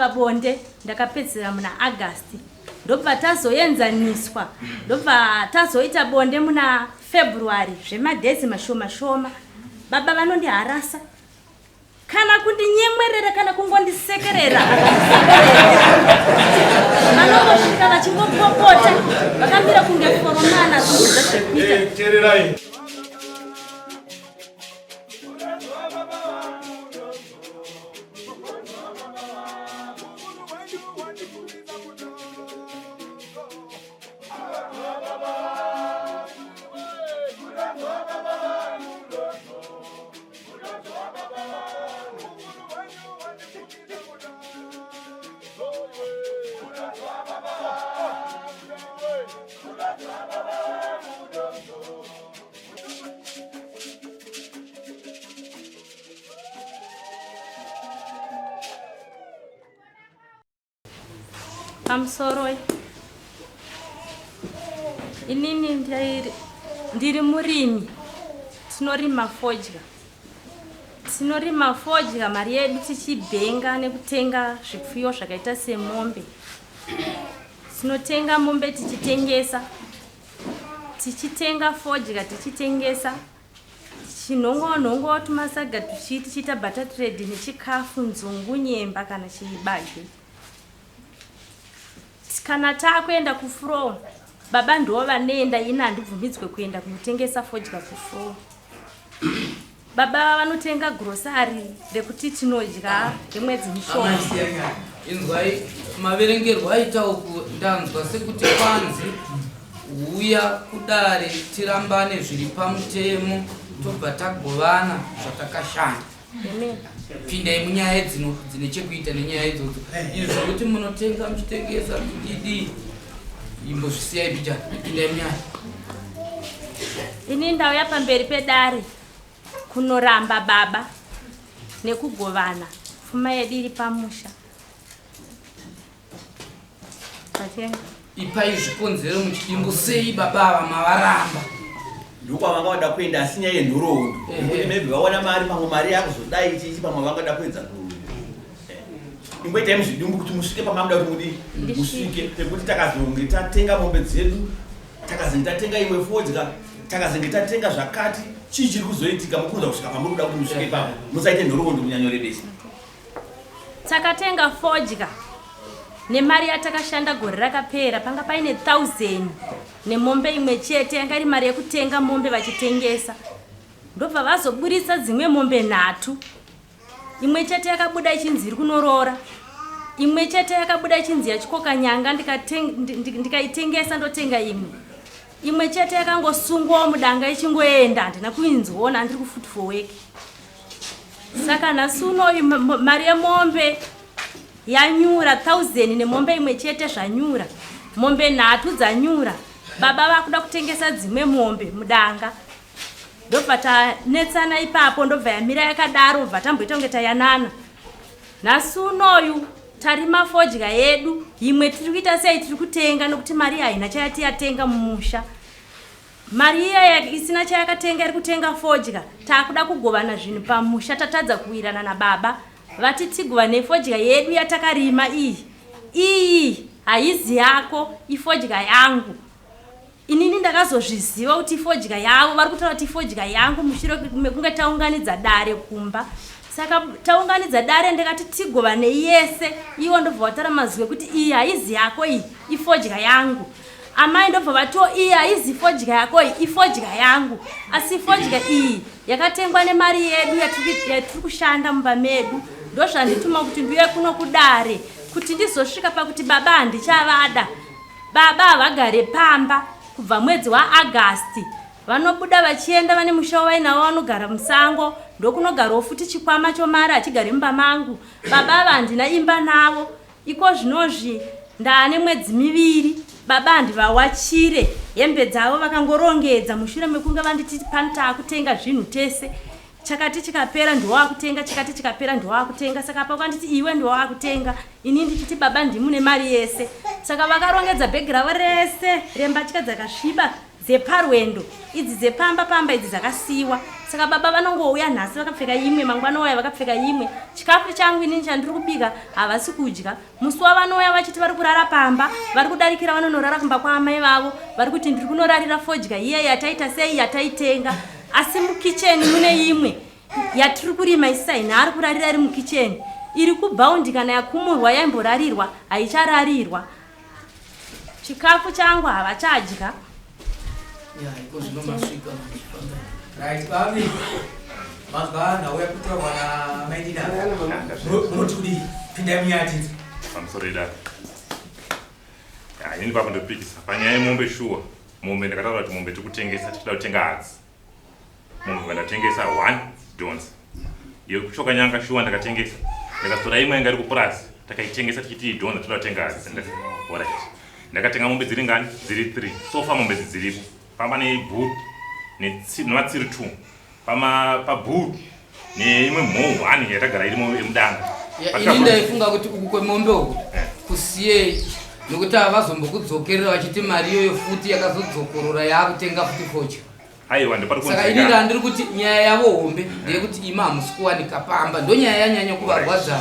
pabonde ndakapedzisira muna August ndobva tazoenzaniswa ndobva tazoita bonde muna February zvemadhezi mashoma shoma. Baba vanondiharasa kana kundinyemwerera kana kungondisekerera vanongosvika vachingopopota vakamira kunge foromana zvinhu zvekuita. Teererai. Pamusoroi, inini ndiri murimi, tinorima fodya, tinorima fodya mari yedu tichibhenga nekutenga zvipfuyo zvakaita semombe. Tinotenga mombe tichitengesa, tichitenga fodya tichitengesa, tichinhongawo nhongawo tumasaga tuchii tichiita butter trade nechikafu, nzungu, nyemba kana chibage. Kana taakuenda kufuro baba ndiwo vanoenda, ini handibvumidzwe kuenda kunotengesa fodya kufuro. Baba vanotenga grocery rekuti tinodya remwedzi mishoma. Inzwai maverengerwo aita uku, ndanzwa sekuti kwanzi huya kudare tirambane zviri pamutemo tobva tagovana zvatakashanda. Pindai munyaya dzino dzine chekuita nenyaya idzodzo. Izvi zvekuti munotenga muchitengesa muchidii imbozvisiyai bijana, pindai munyaya. Ini ndauya pamberi pedare kunoramba baba nekugovana pfuma yedu iri pamusha. Tatenga. Ipai zvikonzero muchidimbu sei baba ava mavaramba. Ndokwavanga vada kuenda asi nyaya yenhoroondo yekuti maybe vawana mari pamwe mari yakuzodai ichiichi pamwe vangada kuedza ku ingoitai muzvidimbu kuti musvike pamamuda kuti mudii musvike pekuti takazonge tatenga mombe dzedu takazenge tatenga imwe fodya takazenge tatenga zvakati chii chiri kuzoitika mukuruza kusvika pamuri kuda kuti musvike ipapo musaite nhoroondo kunyanyorebesa. Takatenga fodya nemari yatakashanda gore rakapera, panga paine 1000 nemombe imwe chete yanga iri mari yekutenga mombe vachitengesa, ndobva vazoburitsa dzimwe mombe nhatu. Imwe chete yakabuda ichinzi iri kunoroora, imwe chete yakabuda ichinzi yachikoka nyanga, ndikaitengesa ndotenga imwe. Imwe chete yakangosungwawo mudanga ichingoenda, handina kuinzwona, andiri kufoot for work. Saka nhasi unoyu mari yemombe yanyura 1000 nemombe imwe chete zvanyura, mombe nhatu dzanyura. Baba vakuda kutengesa dzimwe mombe mudanga, ndobva tanetsana ipapo, ndobva yamira yakadaro, bva tamboita kunge tayanana. Nhasi unoyu tarima fodya yedu imwe, tiri kuita sei? Tiri kutenga nokuti mari haina chayati yatenga mumusha. Mari iya isina chayakatenga iri kutenga fodya. Takuda kugovana zvinhu pamusha, tatadza kuwirana nababa. Vati tigovane fodya yedu yatakarima iyi. Iyi haizi yako, ifodya yangu. Inini ndakazozviziva kuti ifodya yavo, vari kutaura kuti ifodya yangu mushure mekunge taunganidza dare kumba. Saka taunganidza dare ndikati tigovane yese, ivo ndobva vataura mazwi ekuti iyi haizi yako iyi, ifodya yangu. Amai ndobva vatiwo iyi haizi fodya yako iyi, ifodya yangu. Asi fodya iyi yakatengwa nemari yedu yatiri kushanda mumba medu. Ndozvandituma kuti ndiuye kuno kudare kuti ndizosvika pakuti baba handichavada. Baba havagare pamba kubva mwedzi waAugust. Vanobuda vachienda vane musha wavainawo vanogara musango, ndokunogarawo futi chikwama chomari hachigare mumba mangu. Baba ava handina imba navo. Iko zvinozvi ndaane mwedzi miviri baba handivawachire hembe dzavo vakangorongedza mushure mekunge vanditi pano taakutenga zvinhu tese. Chakati chikapera ndiwakutenga, chakati chikapera ndiwakutenga. Saka apa kwanditi iwe ndiwakutenga, ini ndichiti baba ndimune mari yese. Saka vakarongedza bhegi ravo rese rembatya dzakasviba. Dzeparwendo idzi dzepamba pamba idzi dzakasiiwa saka baba vanongouya nhasi vakapfeka imwe mangwana waya vakapfeka imwe chikafu changu inini chandiri kubika havasi kudya musi wavanouya vachiti vari kurara pamba vari kudarikira vanonorara kumba kwaamai vavo vari kuti ndiri kunorarira fodya iya yataita sei yataitenga asi mukicheni mune imwe yatiri kurima isi saina ari kurarira iri mukicheni iri kubhaundi kana yakumurwa yaimborarirwa haichararira Chikafu changu havachadya. Ya, iko zvino masvika manje. Right, babi. Manzwa nhau yakutaurwa namaidina. Munoti kudii? Pindai munyaya tidzi. Pamusoro idare. Ya, ini papo ndopikisa. Panyaya yemombe shuwa. Mombe ndakataura kuti mombe tiri kutengesa tichida kutenga hadzi. Mombe vandatengesa one donzi. Yekuchoka nyanga shuwa ndakatengesa. Ndakatora imwe yanga iri kupurazi. Takaitengesa tichiti idhonza toda kutenga hadzi. Alright. Ndakatenga mombe dziri ngani? Dziri 3. So far mombe dziripo. Pamba nebhuru nematsiri 2. Pama pabhuru neimwe mhou 1 yatagara irimo yemudanga. Ini ndaifunga kuti uku kwemombe uku eh. kusiyei nokuti havazombokudzokerera vachiti mari iyoyo futi yakazodzokorora yaakutenga futi fodya. Aiwa ndopari kunzi. Saka ini ndandiri kuti nyaya yavo hombe ndeyekuti imi hamusi kuwanika pamba ndonyaya yanyanya kuvarwadza.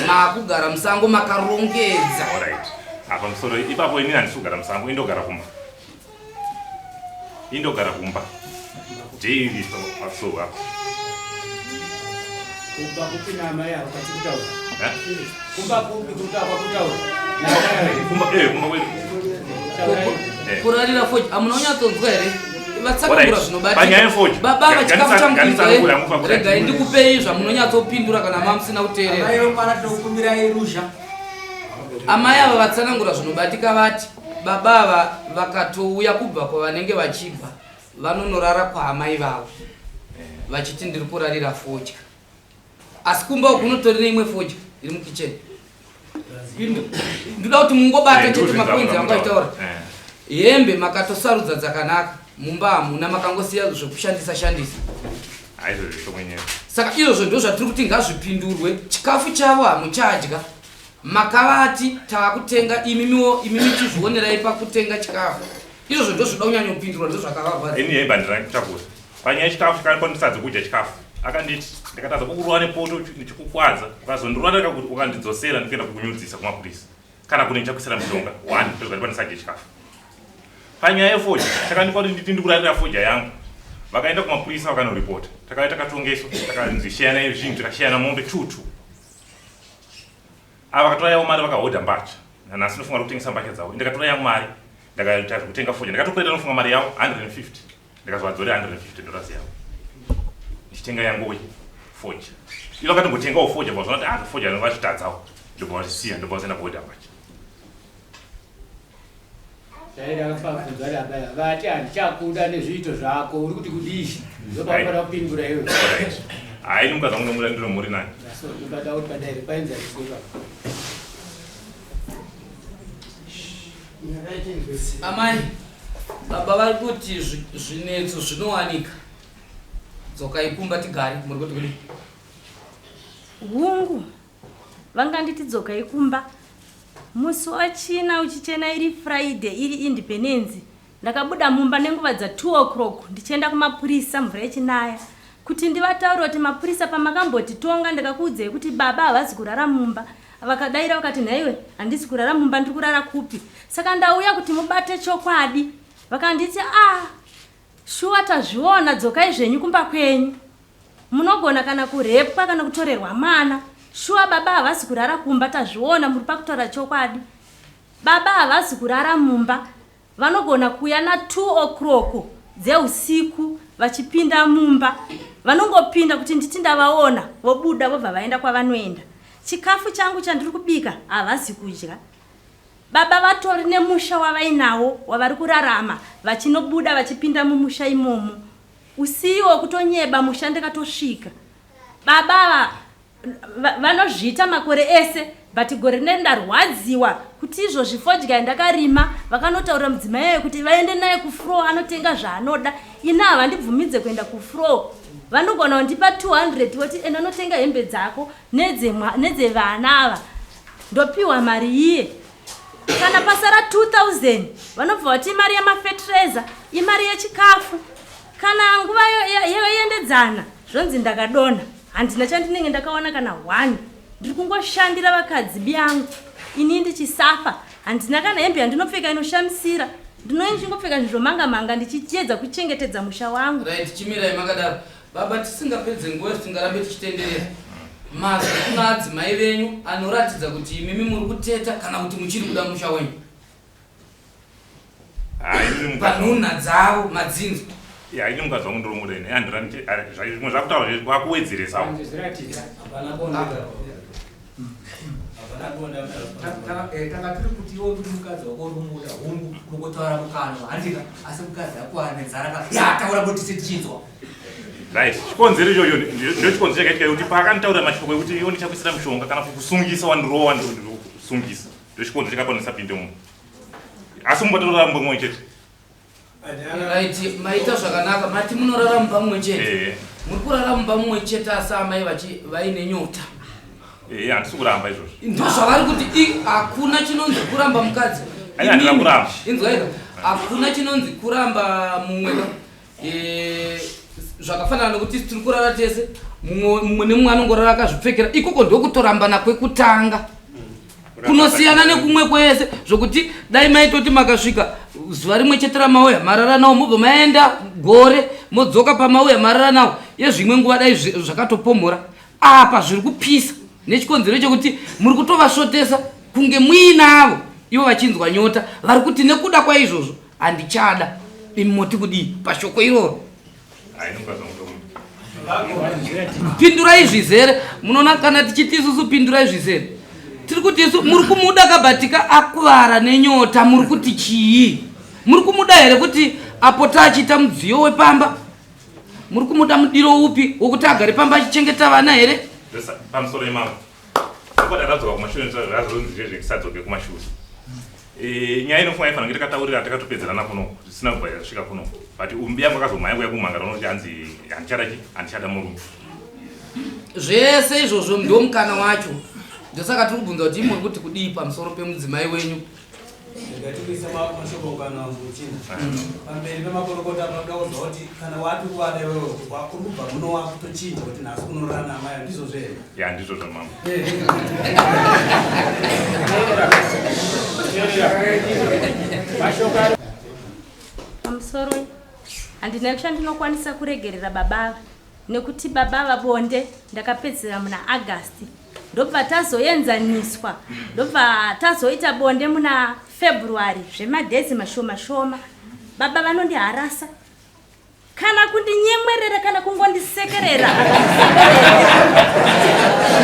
Makugara musango makarongedza. Alright. Apa musoro ipapo ini handisi kugara musango indogara kumba. Indogara kumba. Daily so apa. Kumba kupi naamai avo kati kutaura? Kumba kupi kutaura kutaura? Kumba eh kumba kwedu. Eh. Kurarira foji amuna unyatsonzwa here? Vatsakura zvinobatika. Baba vachikafu chamukuita regai ndikupei zvamunonyatsopindura kana mamusina kuteerera. Amai vemwana tinokukumbirai ruzha. Amai ava vatsanangura zvinobatika vati baba ava vakatouya kubva kwavanenge vachibva vanonorara kwaamai vavo vachiti ndiri kurarira fodya asi kumba uku unotori neimwe fodya iri mukicheni ndoda kuti mungobata eh, chete mapoinzi anga achitaura eh. hembe makatosarudza dzakanaka mumba hamuna makangosiya zvekushandisa shandisa saka izvozvo ndo zvatiri kuti ngazvipindurwe chikafu chavo hamuchadya makavati taakutenga imimiwo imimi chizvionerai pakutenga chikafu izvozvo ndozvoda kunyanyopindurwa ndozvakavagwadza ini hembe handina kutakura panyaya yechikafu chakanipa ndisadze kudya chikafu akanditi ndakatadza kukurova nepoto ndichikukwadza ukazondirova ukandidzosera ndikuenda kukunyudzisa kumapurisa kana kuti ndichakuisira mushonga one ndozvandipa ndisadye chikafu panyaya yefodya chakandipa kuti nditi ndikurarira fodya yangu vakaenda kumapurisa vakanoripota takauya takatongeswa takanzi sheyana zvinhu tikasheyana mombe tutu Ava vakatora yavo mari vakahodha mbatya. Nanhasi ndofunga kutengesa mbatya dzavo. Ndakatora yangu mari ndakaita zvekutenga fodya. Ndakatokwereta ndofunga mari yavo 150. Ndikazovadzorera 150 dollars yavo. Ndichitenga yangu fodya. Ivo vakatombotengawo fodya vazoona kuti ah fodya vazvitadzawo. Ndobva vazvisiya ndobva vazoenda kuhodha mbatya. Dai ndakafabvunzwa baba vati handichakuda nezviito zvako uri kuti kudii ndopaunofana kupindura iwe. Hayi ini mukadzi wangu ndomuda ndiro mhuri naye. So ndobata kuti padare paenzaniswe ipapo. Amai, baba vari kuti zvinetso zvinowanika. Dzokai kumba tigare, muri kuti kudii? Hungu, vanganditi dzokai kumba Musi waChina uchichena iri Friday iri Independence ndakabuda mumba nenguva dza 2 o'clock ndichienda kumapurisa mvura ichinaya kuti ndivataurire kuti mapurisa pamakambotitonga ndakakuudzai kuti baba havazi kurara mumba vakadaira vakati nhaiwe handisi kurara mumba ndiri kurara kupi saka ndauya kuti mubate chokwadi vakanditi ah shuwa tazviona dzokai zvenyu kumba kwenyu Munogona kana kurepwa kana kutorerwa mwana. Shuwa baba havasi kurara kumba tazviona muri pakutaura chokwadi. Baba havasi kurara mumba. Vanogona kuuya na 2 o'clock dzeusiku vachipinda mumba. Vanongopinda kuti nditi ndavaona vobuda vobva vaenda kwavanoenda. Chikafu changu chandiri kubika havasi kudya. Baba vatori nemusha wavainawo wavari kurarama vachinobuda vachipinda mumusha imomo. Usiwo kutonyeba musha ndakatosvika. Baba ava vanozviita makore ese but gore rine ndarwadziwa kuti izvozvi fodya yandakarima vakanotaurira mudzimai yayo kuti vaende naye kufro anotenga zvaanoda ini havandibvumidze kuenda kufro vanogona kundipa 200 voti enda unotenga hembe dzako nedzevana ava ndopiwa mari iye. Kana pasara 2000 vanobva vati imari yemafetireza, imari yechikafu. Kana nguva yoendedzana zvonzi ndakadonha, handina chandinenge ndakawana kana one. Ndiri kungoshandira vakadzi biyangu ini ndichisafa, handina kana hembe yandinopfeka inoshamisira. Ndinouya ndichingopfeka zvinhu zvomanga manga ndichiedza kuchengetedza musha wangu. Right, chimirai makadaro baba, tisingapedze nguva tingarambe tichitenderera. Mazwi kuna adzimai venyu anoratidza kuti imimi muri kuteta kana kuti muchiri kuda musha wenyu. Panhunha dzavo madzinzwa. Ya, ini mukadzi wangu ndiri muda ini. Andirani zvimwe zvakutaura zvezvi kwakuwedzeresawo. Tanga tiri kuti iwe kuti mukadzi wako uri kumuda, hungu unongotaura mukanwa handika, asi mukadzi akuwana nenzara ka ya taura kuti tichinzwa. Right, chikonzero ichocho ndo chikonzero chakaitika kuti paakanditaurira mashoko ekuti iwe ndichakuisira mushonga kana kukusungisa, wandirowa wandikusungisa, ndo chikonzero chakapa ndisapinde mumba. Asi mumba torara mumba mumwe chete. Right, maita zvakanaka, mati munorara mumba mumwe chete. Muri kurara mumba mumwe chete asi amai vaine nyota. Handisi kuramba izvozvo. Ndo zvavari kuti hakuna chinonzi kuramba mukadzi. Ai, handina kuramba. Inzwaika, hakuna chinonzi kuramba mumwe. Zvakafanana nekuti tiri kurara tese, mumwe nemumwe anongorara akazvipfekera. Ikoko ndokutorambana kwekutanga kunosiyana nekumwe kwese, zvokuti dai maitoti makasvika zuva rimwe chete ramauya marara nawo, mobva maenda gore modzoka pamauya marara nawo yezvimwe nguva, dai zvakatopomhora. Apa zviri kupisa nechikonzero chekuti muri kutovasvotesa kunge muinavo ivo vachinzwa nyota. Vari kuti nekuda kwaizvozvo handichada. Imi moti kudii pashoko iroro? Pindurai zvizere. Munoona kana tichiti isusu pindurai zvizere, tiri kuti isu muri kumuda kabatika akuvara nenyota, muri kuti chii? Muri kumuda here kuti apota achiita mudziyo wepamba? Muri kumuda mudiro upi wokuti agare pamba achichengeta vana here? Pamusoro imamo aradzoka kumashure, zvazonzi zvezvekusadzoke kumashure. Nyaya inofunga ifanira kunge takataurira takatopedzerana kuno, zvisina kubva yasvika kuno, but umbi yangu akazomhanya kuya kumhangara unoti hanzi handichada chi handichada murume. Zvese izvozvo ndo mukana wacho, ndosaka tiri kubvunza kuti muri kuti kudii pamusoro pemudzimai wenyu. Ngatikuisa mashoko kana muchina pamberi pemakorokota. Panoda kuzwa kuti kana wati kuvada iwewe uri kubva muno wakutochinja kuti nhasi unorara namai, ndizvozvo here? Ya, ndizvozvo mama. Pamusoro, handina chandinokwanisa kuregerera baba, nekuti baba vabonde ndakapedzera muna Agasti, ndobva tazoenzaniswa, ndobva tazoita bonde muna February zvemadhezi mashoma shoma. Baba vanondiharasa, kana kundinyemwerera kana kungondisekerera.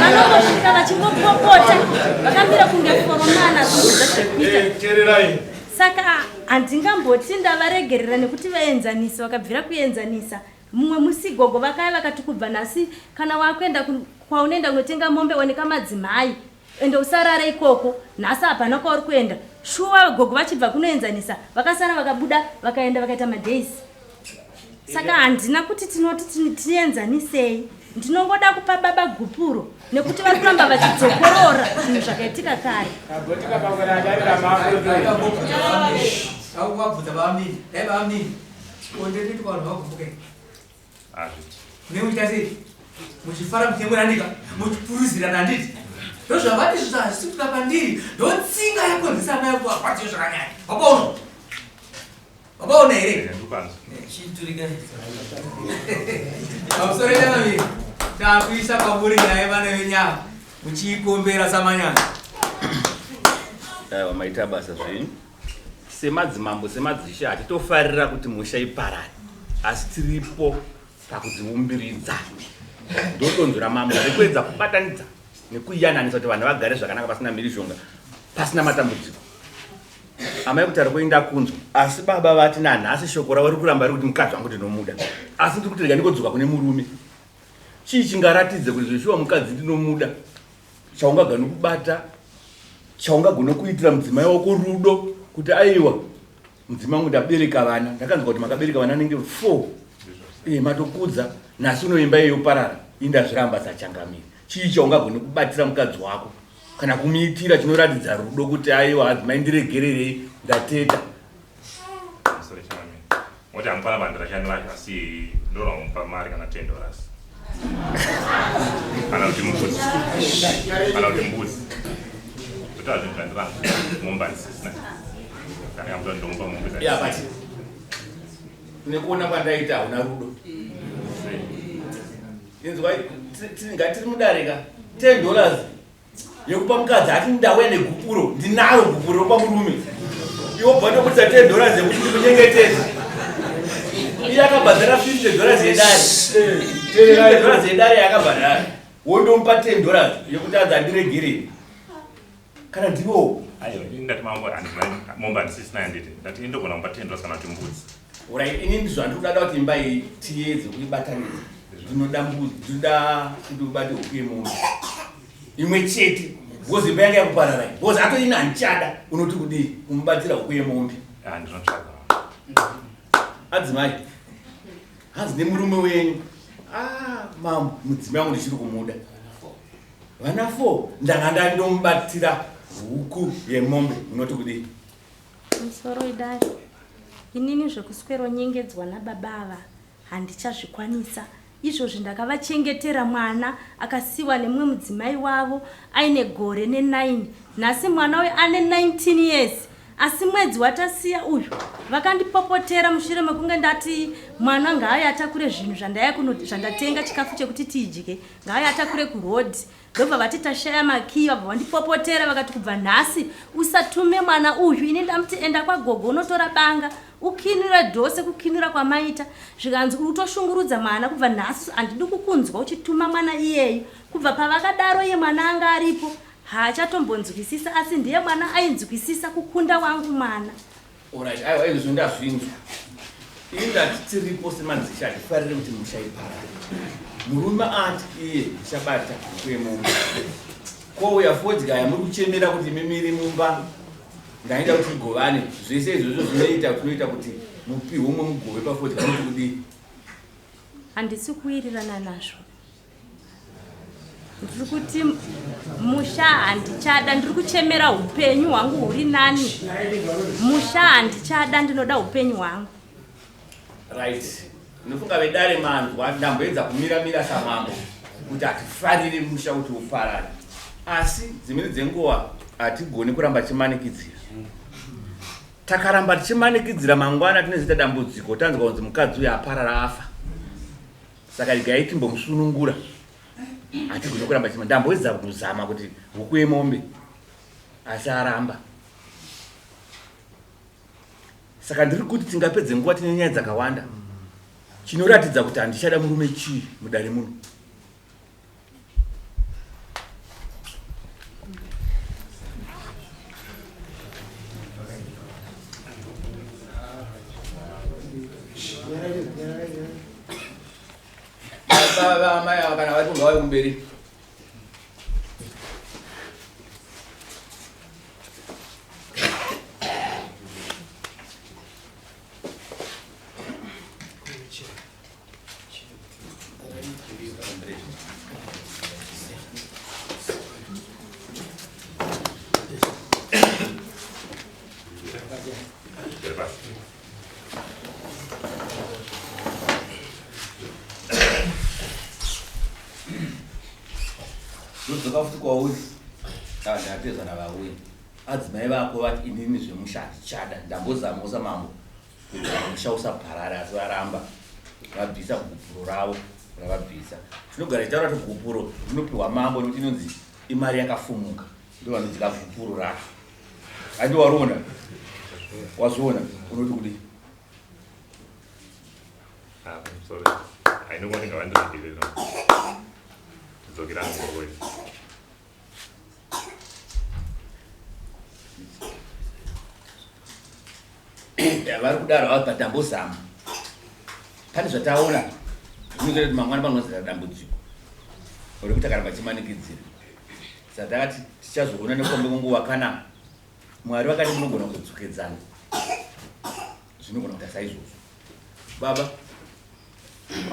Vanongosvika vachingopopota vakamira kunge foromana zvinhu zvekuita. Teererai. Saka handingamboti ndavaregerera nekuti vaenzanisi vakabvira kuenzanisa. Mumwe musi gogo vakaya vakati kubva nhasi kana wakuenda kwaunoenda kunotenga mombe, oneka madzimai, ende usarare ikoko nhasi, hapana kwauri kuenda. Shuwa gogo vachibva kunoenzanisa vakasara vakabuda vakaenda vakaita madays. Saka handina kuti tinoti tienzanisei. Ndinongoda kupa baba gupuro nekuti vari kuramba vachidzokorora zvinhu zvakaitika kare. Vabvunza bamnini, dai bamnini bonde rinoitwa vanhu vagumbuke. Hazviti. Munenge muchiita sei? Muchifara, muchimurandika, muchipuruzirana, handiti? Ndozvavati izvo hazvisi kuita pandiri, ndotsinga yakonzesa amai kuvarwadziwe zvakanyanya. Wapaona, wapaona here? Ndikupanzwa. Chiturika. Pamusoro ita takuisa kwamuri nyaya vana venyama muchiikombera samanyanga. Aiwa, maita basa zvenyu semadzimambo, semadzishe. Hatitofarira kuti musha iparare, asi tiripo pakudziumbiridza. Ndodonzo ramambo rekuedza kubatanidza nekuyananisa kuti vanhu vagare zvakanaka pasina mhirizhonga, pasina matambudziko. Amai, kutaura kuenda kunzwa, asi baba vati nanhasi shoko ravo riri kuramba riri kuti mukadzi wangu ndinomuda, asi ndiri kuti rega ndikodzoka kune murume. Chii chingaratidze kuti zveshuwa mukadzi ndinomuda, chaungagone kubata, chaungagone kuitira mudzimai wako rudo, kuti aiwa, mudzimai wangu ndabereka vana? Ndakanzwa kuti makabereka vana anenge four. Matokudza nhasi unoimba iyo parara, indazviramba sachangamiri. Chii chaungagone kubatira mukadzi wako? Kana kumuitira chinoratidza rudo kuti aiwa adzimai ndiregererei ndateta. Sorry, changamire. Moti hamufana vandirashani vacho asi ndorwa mupa mari kana 10 dollars. Kana kuti mbudzi. Kana kuti mbudzi. Kuti azvinhu zvandiranga mombe handisisina. Kana kamuta ndomupa mombe. Yeah, but nekuona kwandaita hauna rudo. Inzwa ngatiri mudare ka 10 dollars yekupa mukadzi ati ndauya negupuro ndinaro gupuro ropa murume iwo bva ndobudisa 10 dollars yekuti ndikunyengetedza iye akabhadhara 50 dollars yedare 50 dollars yedare yakabhadhara wondomupa 10 dollars yekuti anzi andiregerei kana ndiwo Aiwa, ini ndati mambo mombe handisisina handiti. Ndati indogona kumupa 10 dollars kana kuti mbudzi. Alright, ini ndizvo handiri kuda kuti imba iyi tiedze kuibatanidza. Ndinoda mbudzi, ndinoda kuti ubate huku yemombe imwe chete because imba yanga yakuparara iyi. Because atoini handichada, unoti kudii kumubatsira huku yemombe? Ah, ndinotsvaga. Adzimai, hanzi nemurume wenyu. Ah, mambo, mudzimai wangu ndichiri kumuda. Vana 4 ndanga ndandomubatira huku yemombe, unoti kudii? Musoro idai. Inini zvekuswero nyengedzwa nababa ava handichazvikwanisa. Izvozvi ndakavachengetera mwana akasiwa nemumwe mudzimai wavo aine gore ne9. Nhasi mwana uyu ane 19 years. Asi mwedzi watasiya uyu vakandipopotera mushure mekunge ndati mwana ngaauye atakure zvinhu zvandaya kuno zvandatenga chikafu chekuti tidye ngaauye atakure kuroad. Ndobva vati tashaya makiyi vabva vandipopotera vakati kubva nhasi usatume mwana uyu ini ndamuti enda kwagogo unotora banga ukinire dhose kukinira kwamaita zvikanzi uri kutoshungurudza mwana kubva nhasi handidi kukunzwa uchituma mwana iyeyu. Kubva pavakadaro iye mwana anga aripo haachatombonzwisisa asi ndiye mwana ainzwisisa kukunda wangu mwana. Alright, aiwa izvozvo ndazvinzwa. Ini ndati tiripo semadzishe hatifarire kuti musha iparare. Murume ati iye ndichabata huku yemombe. Kouya fodya yamuri kuchemera kuti imi miri mumba ndaida kuti igovane. Zvese izvozvo zvinoita tinoita kuti mupihwe umwe mugove pafodya unoti kudii? Handisi kuwirirana nazvo. Ndiri kuti musha handichada, ndiri kuchemera upenyu hwangu huri nani. Musha handichada, ndinoda upenyu hwangu. Right. Ndinofunga vedare manzwa ndamboedza kumira mira samambo kuti hatifariri musha kuti uparare. Asi dzimweni dzenguva hatigoni kuramba tichimanikidzira. Takaramba tichimanikidzira mangwana tinozoita dambudziko tanzwa kunzi mukadzi uyu aparara afa. Saka regai timbomusunungura. Hatigoni kuramba tichima. Ndamboedza kuzama kuti huku yemombe asi aramba. Saka ndiri kuti tingapedze nguva tine nyaya dzakawanda. Chinoratidza kuti handichada murume chii mudare muno? Baba amai ava kana vari kungava kumberi. Ndodzoka futi kwauri kana ndapedza navauya adzimai vako vati inini zvemusha handichada ndambozamawo samambo kuti musha usaparare asi varamba vabvisa gupuro ravo ravabvisa tinogara tichitaura kuti gupuro rinopiwa mambo nekuti inonzi imari yakafumuka ndo vanodya gupuro racho handi wariona wazviona unoti kudii? Ah, sorry. Hainongoti ngavandiregerera. Tidzokera ngoro. Vari kudaro ava but tambozama. Pane zvataona zvinozoita kuti mangwana panozoita dambudziko rekuti akaramba achimanikidzira. Saka takati tichazoona nekufamba kwenguva kana Mwari vakati munogona kuzodzokedzana. Zvinogona kuita saizvozvo. Baba,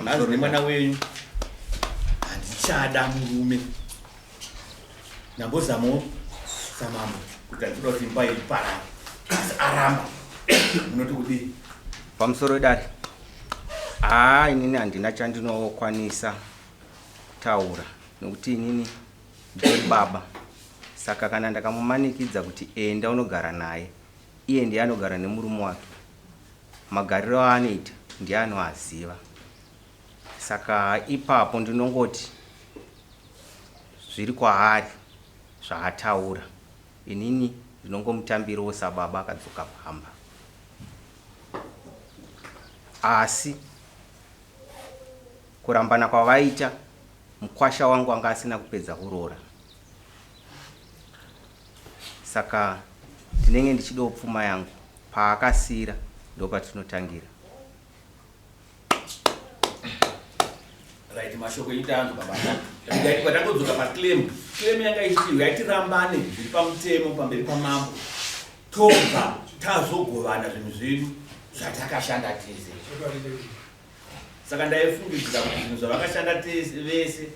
hanzi nemwana wenyu handichada murume. Ndambozamawo Samambo kuti handikuda kuti imba iparare asi aramba munoti kudii? Pamusoro wedare, haa inini handina chandinokwanisa kutaura nokuti inini nditori baba, saka kana ndakamumanikidza kuti enda unogara naye, iye ndiye anogara nemurume wake, magariro aanoita ndiye anoaziva. Saka ipapo ndinongoti zviri kwaari zvaataura, inini ndinongomutambirawo sababa akadzoka pamba. Asi kurambana kwavaita, mukwasha wangu anga asina kupedza kuroora, saka ndinenge ndichidawo pfuma yangu paakasiira, ndopatinotangira. Right, mashoko enyu tanzwa baba. Regai kwatangodzoka paclaim. Claim yanga ichiti yaitirambane zviri pamutemo pamberi pamambo. Tobva tazogovana zvinhu zvedu zvatakashanda tese. Saka ndaifungidzira kuti zvinhu zvavakashanda tese vese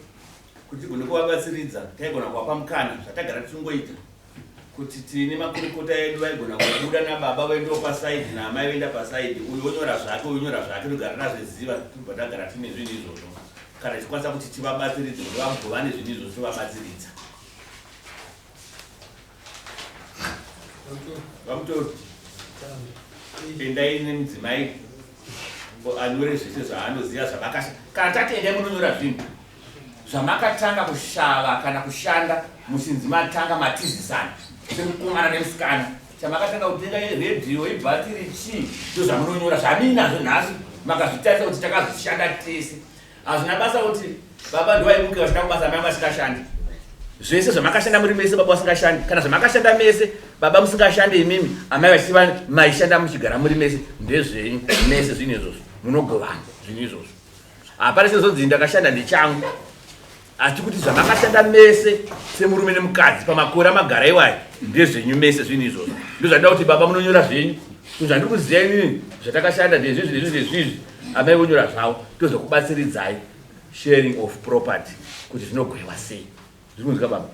kuti tigone kuvabatsiridza taigona kuvapa mukana zvatagara tichingoita kuti tine makurukota edu vaigona kubuda nababa voendawo pasaidi naamai voenda pasaidi, uyu onyora zvake, uyu onyora zvake, togara tazviziva, tobva tagara tine zvinhu izvozvo. Kana tichikwanisa kuti tivabatsiridze kuti vagovane zvinhu izvozvo tovabatsiridza. VaMutoro, endai nemudzimai anyore zvese zvaanoziva zvavakasha. Kana tati endai munonyora zvinhu zvamakatanga kushava kana kushanda muchinzi matanga matizisana semukomana nemusikana, chamakatanga kutenga iredhiyo, ibhatiri, chii, ndozvamunonyora zvamuinazvo nhasi makazvitarisa kuti takazvishanda tese. Hazvina basa kuti baba ndovaimuke vachida kubasa mai vasingashandi. Zvese zvamakashanda muri mese baba vasingashandi, kana zvamakashanda mese baba musingashande imimi amai vachiva maishanda muchigara muri mese, ndezvenyu mese zvinhu izvozvo, munogovana zvinhu izvozvo. Hapana chizonzi ndakashanda ndechangu, asi kuti zvamakashanda mese semurume nemukadzi pamakore amagara iwayo ndezvenyu mese zvinhu izvozvo. Ndozvandida kuti baba munonyora zvenyu kuti zvandiri kuziva inini zvatakashanda ndezvizvi ndezvizvi ndezvizvi, amai vonyora zvavo, tozokubatsiridzai sharing of property kuti zvinogwewa sei. Zviri kunzwika baba?